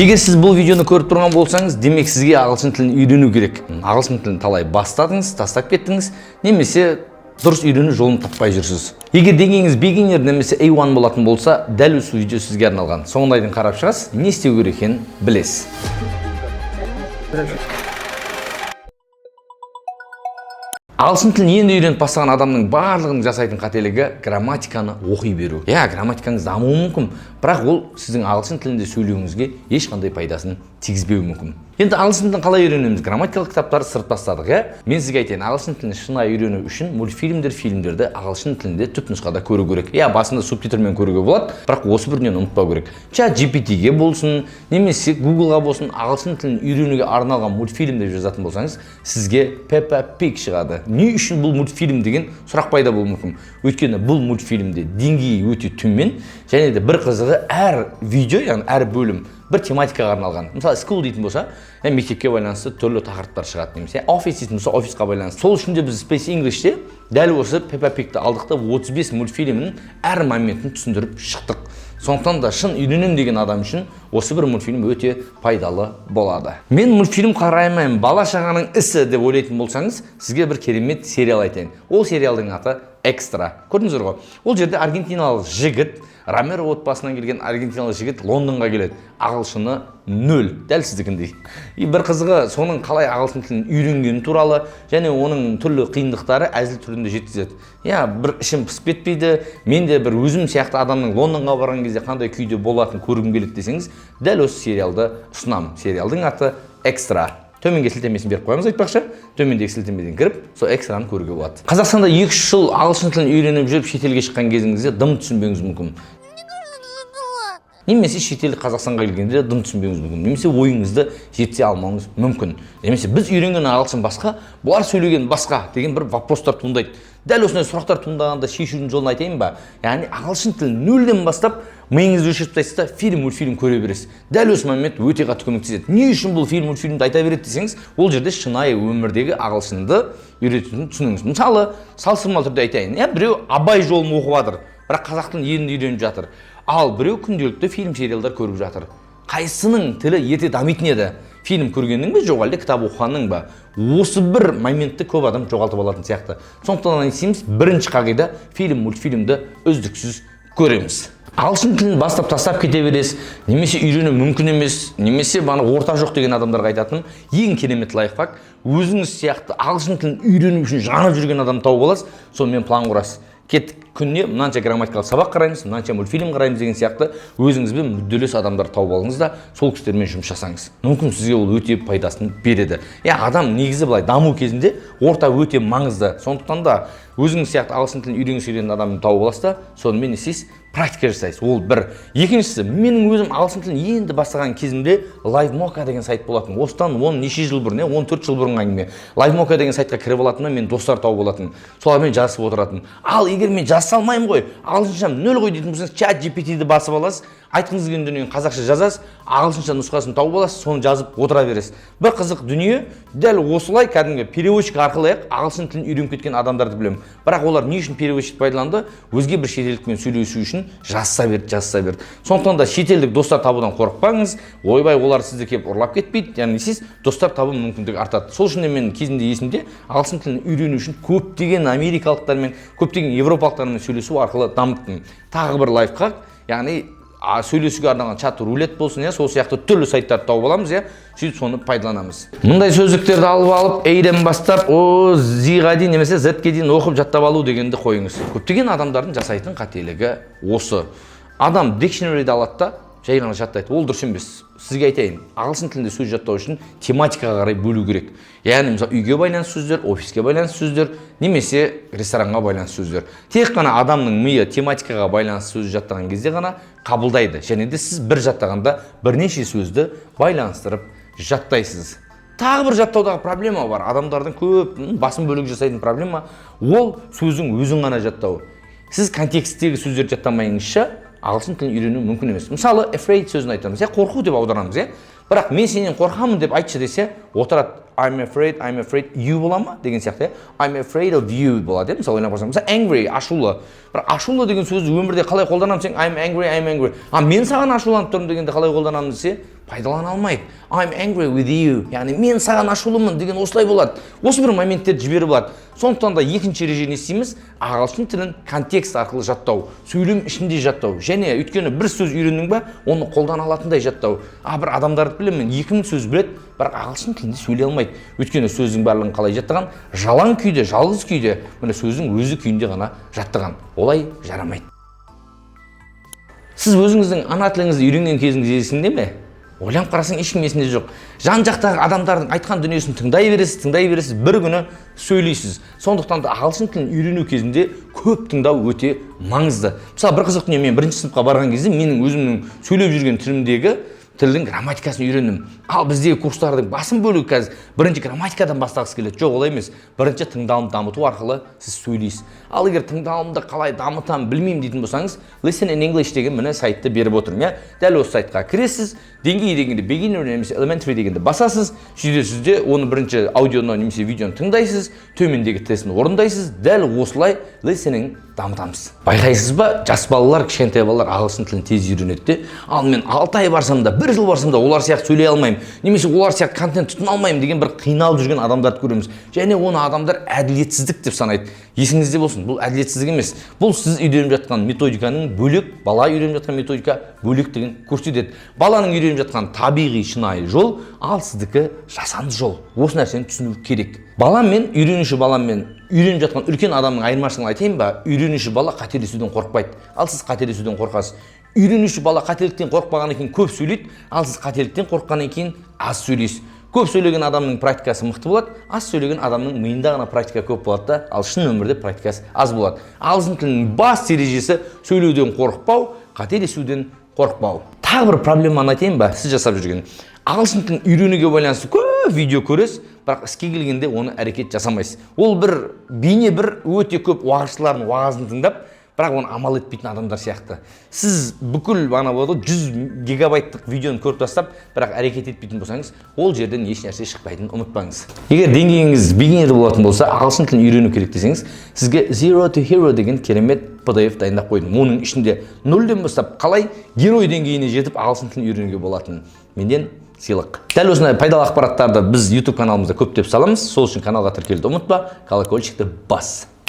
Егер сіз бұл видеоны көріп тұрған болсаңыз, демек, сізге ағылшын тілін үйрену керек. Ағылшын тілін талай бастадыңыз, тастап кеттіңіз немесе дұрыс үйрену жолын таппай жүрсіз. Егер деңгейіңіз beginner немесе A1 болатын болса, дәл осы видео сізге арналған. Соңына дейін қарап шығасыз, не істеу керек екенін білесіз. Ағылшын тілін енді үйреніп бастаған адамның барлығының жасайтын қателігі – грамматиканы оқи беру. Иә, грамматикаңыз дамуы мүмкін, бірақ ол сіздің ағылшын тілінде сөйлеуіңізге ешқандай пайдасын тигізбеуі мүмкін. Енді ағылшын тілін қалай үйренеміз? Грамматикалық кітаптарды сырып тастадық, иә. Мен сізге айтайын, ағылшын тілін шынайы үйрену үшін мультфильмдер, фильмдерді ағылшын тілінде түп нұсқада көру керек. Иә, басында субтитрмен көруге болады, бірақ осы бір дүниені ұмытпау керек. Чат GPT-ге болсын немесе Гуглға болсын, ағылшын тілін үйренуге арналған мультфильм деп жазатын болсаңыз, сізге Peppa Pig шығады. Не үшін бұл мультфильм деген сұрақ пайда болуы мүмкін. Өйткені бұл мультфильмде деңгейі өте төмен және де бір қызығы, әр видео, яғни әр бөлім бір тематикаға арналған. Мысалы, school дейтін болса, мектепке байланысты түрлі тақырыптар шығады немесе office дейтін болса, офисқа байланысты. Сол үшін де біз Space English'те дәл осы Peppa Pig'ті алдық та, 35 мультфильмнің әр моментін түсіндіріп шықтық. Сондықтан да шын үйренемін деген адам үшін осы бір мультфильм өте пайдалы болады. Мен мультфильм қарай алмаймын, бала шағаның ісі деп ойлайтын болсаңыз, сізге бір керемет сериал айтайын. Ол сериалдың аты «Экстра». Көрдіңіздер ғой, ол жерде аргентиналық жігіт, Ромеро отбасынан келген аргентиналық жігіт Лондонға келеді. Ағылшыны нөл, дәл сіздікіндей. И бір қызығы, соның қалай ағылшын тілін үйренгені туралы және оның түрлі қиындықтары әзіл түрінде жеткізеді. Иә, бір ішім пысып кетпейді, мен де бір өзім сияқты адамның Лондонға барған кезде қандай күйде болатынын көргім келеді десеңіз, дәл осы сериалды ұсынамын. Сериалдың аты «Экстра». Төменге сілтемесін беріп қоямыз. Айтпақшы, төмендегі сілтемеден кіріп, сол «Экстраны» көруге болады. Қазақстанда 2-3 жыл ағылшын тілін үйреніп жүріп, шетелге шыққан кезіңізде дым түсінбеуіңіз мүмкін немесе шетелдік Қазақстанға келгенде дым түсінбеуіңіз мүмкін немесе ойыңызды жеткізе алмауыңыз мүмкін немесе біз үйренген ағылшын басқа, бұлар сөйлеген басқа деген бір вопростар туындайды. Дәл осындай сұрақтар туындағанда шешудің жолын айтайын ба? Яғни ағылшын тілін нөлден бастап, миыңызды өшіріп тастайсыз да, фильм, мультфильм көре бересіз. Дәл осы момент өте қатты көмектеседі. Не үшін бұл фильм, мультфильмді айта береді десеңіз, ол жерде шынайы өмірдегі ағылшынды үйрететінін түсініңіз. Мысалы, салыстырмалы түрде айтайын, иә, біреу Абай жолын оқып жатыр, бірақ қазақ тілін енді үйреніп жатыр, ал біреу күнделікті фильм, сериалдар көріп жатыр. Қайсының тілі ерте дамитын еді? Фильм көргеннің бе, жоқ әлде кітап оқығанның ба? Осы бір моментті көп адам жоғалтып алатын сияқты. Сондықтан не істейміз? Бірінші қағида: фильм, мультфильмді үздіксіз көреміз. Ағылшын тілін бастап, тастап кете бересіз немесе үйрену мүмкін емес немесе мана орта жоқ деген адамдарға айтатыным: ең керемет лайфхак – өзіңіз сияқты ағылшын тілін үйрену үшін жанып жүрген адамды тауып аласыз, сонымен план құрасыз. Кеттік, күніне мынанша грамматикалық сабақ қараймыз, мынанша мультфильм қараймыз деген сияқты. Өзіңізбен мүдделес адамдар тауып алыңыз да, сол кісілермен жұмыс жасаңыз. Мүмкін, сізге ол өте пайдасын береді. Иә, адам негізі былай даму кезінде орта өте маңызды. Сондықтан да өзіңіз сияқты ағылшын тілін үйренгісі келген адамды тауып аласыз да, сонымен не істейсіз? Практика жасайсыз. Ол бір. Екіншісі, менің өзім ағылшын тілін енді бастаған кезімде Livemocha деген сайт болатын. Осыдан 10 неше жыл бұрын, иә, 14 жыл бұрынғы әңгіме. Livemocha деген сайтқа кіріп алатынмын, мен достар тауып алатынмын, солармен жазысып отыратынмын. Ал егер мен жазыса алмаймын ғой, ағылшыншам нөл ғой дейтін болсаңыз, Чат GPT-ді басып аласыз, айтқыңыз келген дүниені қазақша жазасыз, ағылшынша нұсқасын тауып аласыз, соны жазып отыра бересіз. Бір қызық дүние, дәл осылай кәдімгі переводчик арқылы ақ ағылшын тілін үйреніп кеткен адамдарды білемін. Бірақ олар не үшін переводчик пайдаланды? Өзге бір шетелдікпен сөйлесу үшін жазыса берді, жазыса берді. Сондықтан да шетелдік достар табудан қорықпаңыз. Ойбай, олар сізді келіп ұрлап кетпейді. Яғни не істейсіз? Достар табу мүмкіндігі артады. Сол үшін де мен кезінде, есімде, ағылшын тілін үйрену үшін көптеген америкалықтармен, көптеген европалықтармен сөйлесу арқылы дамыттым. Тағы бір лайфхак, яғни сөйлесуге арналған чат рулет болсын, иә, сол сияқты түрлі сайттарды тауып аламыз, иә, сөйтіп соны пайдаланамыз. Мындай сөздіктерді алып алып, A-ден бастап о Z-ға дейін немесе Z-ге дейін оқып, жаттап алу дегенді қойыңыз. Көптеген адамдардың жасайтын қателігі осы: адам dictionary-ді алады да, жай ғана жаттайды. Ол дұрыс емес. Сізге айтайын, ағылшын тілінде сөз жаттау үшін тематикаға қарай бөлу керек. Яғни, мысалы, үйге байланысты сөздер, офиске байланысты сөздер немесе ресторанға байланысты сөздер. Тек қана адамның миы тематикаға байланысты сөз жаттаған кезде ғана қабылдайды және де сіз бір жаттағанда бірнеше сөзді байланыстырып жаттайсыз. Тағы бір жаттаудағы проблема бар. Адамдардың көп, басым бөлігі жасайтын проблема – ол сөздің өзін ғана жаттау. Сіз контексттегі сөздерді жаттамайыңызша, ағылшын тілін үйрену мүмкін емес. Мысалы, afraid сөзін айтамыз, иә, қорқу деп аударамыз, иә. Бірақ мен сенен қорқамын деп айтшы десе, отырады. I'm afraid, I'm afraid you бола ма деген сияқты, иә, I'm afraid of you болады, иә. Мысалы, ойланып қарасаң, мысалы, angry, ашулы. Бірақ ашулы деген сөзді өмірде қалай қолданамын десең, I'm angry, I'm angry. А мен саған ашуланып тұрмын дегенде қалай қолданамын десе, Пайдалана алмайды. "I'm angry with you", яғни мен саған ашулымын деген осылай болады. Осы бір моменттерді жіберіп алады. Сондықтан да екінші ереже не істейміз? Ағылшын тілін контекст арқылы жаттау, сөйлем ішінде жаттау. Және өйткені бір сөз үйрендің ба, оны қолдана алатындай жаттау. А бір адамдарды білемін, 2000 сөз біледі, бірақ ағылшын тілінде сөйлей алмайды. Өйткені сөздің барлығын қалай жаттаған? Жалаң күйде, жалғыз күйде, міне, сөздің өзі күйінде ғана жаттаған. Олай жарамайды. Сіз өзіңіздің ана тіліңізді үйренген кезіңіз есіңде ме? Ойланып қарасаң, ешкім есінде жоқ. Жан жақтағы адамдардың айтқан дүниесін тыңдай бересіз, тыңдай бересіз, бір күні сөйлейсіз. Сондықтан да ағылшын тілін үйрену кезінде көп тыңдау өте маңызды. Мысалы, бір қызық дүние: мен бірінші сыныпқа барған кезде менің өзімнің сөйлеп жүрген тілімдегі тілдің грамматикасын үйрендім. Ал біздегі курстардың басым бөлігі қазір бірінші грамматикадан бастағысы келеді. Жоқ, олай емес. Бірінші тыңдалымды дамыту арқылы сіз сөйлейсіз. Ал егер тыңдалымды қалай дамытамын, білмеймін дейтін болсаңыз, Listen in English деген, міне, сайтты беріп отырмын, иә. Дәл осы сайтқа кіресіз, деңгей дегенде beginner немесе elementary дегенді басасыз, сөйтесіз де, оны бірінші аудионы немесе видеоны тыңдайсыз, төмендегі тестін орындайсыз. Дәл осылай listening дамытамыз. Байқайсыз ба, жас балалар, кішкентай балалар ағылшын тілін тез үйренеді де, ал мен 6 ай барсам да, бір жыл барсам да, олар сияқты сөйлей алмаймын немесе олар сияқты контент тұтына алмаймын деген бір қиналып жүрген адамдарды көреміз. Және оны адамдар әділетсіздік деп санайды. Есіңізде болсын, бұл әділетсіздік емес. Бұл сіз үйреніп жатқан методиканың бөлек, бала үйреніп жатқан методика бөлектігін көрсетеді. Баланың үйреніп жатқан табиғи, шынайы жол, ал сіздікі жасанды жол. Осы нәрсені түсіну керек. Бала мен үйренуші бала мен үйреніп жатқан үлкен адамның айырмашылығын айтайын ба? Үйренуші бала қателесуден қорықпайды, ал сіз қателесуден қорқасыз. Үйренуші бала қателіктен қорықпағаннан кейін көп сөйлейді, ал сіз қателіктен қорыққаннан кейін аз сөйлейсіз. Көп сөйлеген адамның практикасы мықты болады, аз сөйлеген адамның миында ғана практика көп болады да, ал шын өмірде практикасы аз болады. Ағылшын тілінің басты ережесі: сөйлеуден қорықпау, қателесуден қорықпау. Тағы бір проблеманы айтайын ба? Сіз жасап жүрген ағылшын тілін үйренуге байланысты көп видео көресіз, бірақ іске келгенде оны әрекет жасамайсыз. Ол бір бейне бір өте көп уағызшылардың уағызын тыңдап, бірақ оны амал етпейтін адамдар сияқты. Сіз бүкіл ана болады ғой, 100 гигабайттық видеоны көріп тастап, бірақ әрекет етпейтін болсаңыз, ол жерден еш нәрсе шықпайтынын ұмытпаңыз. Егер деңгейіңіз beginner болатын болса, ағылшын тілін үйрену керек десеңіз, сізге Zero to Hero деген керемет PDF дайындап қойдым. Оның ішінде нөлден бастап қалай герой деңгейіне жетіп ағылшын тілін үйренуге болатынын. Менен сыйлық. Дәл осындай пайдалы ақпараттарды біз YouTube каналымызда көптеп саламыз. Сол үшін каналға тіркелуді ұмытпа, колокольчикті бас.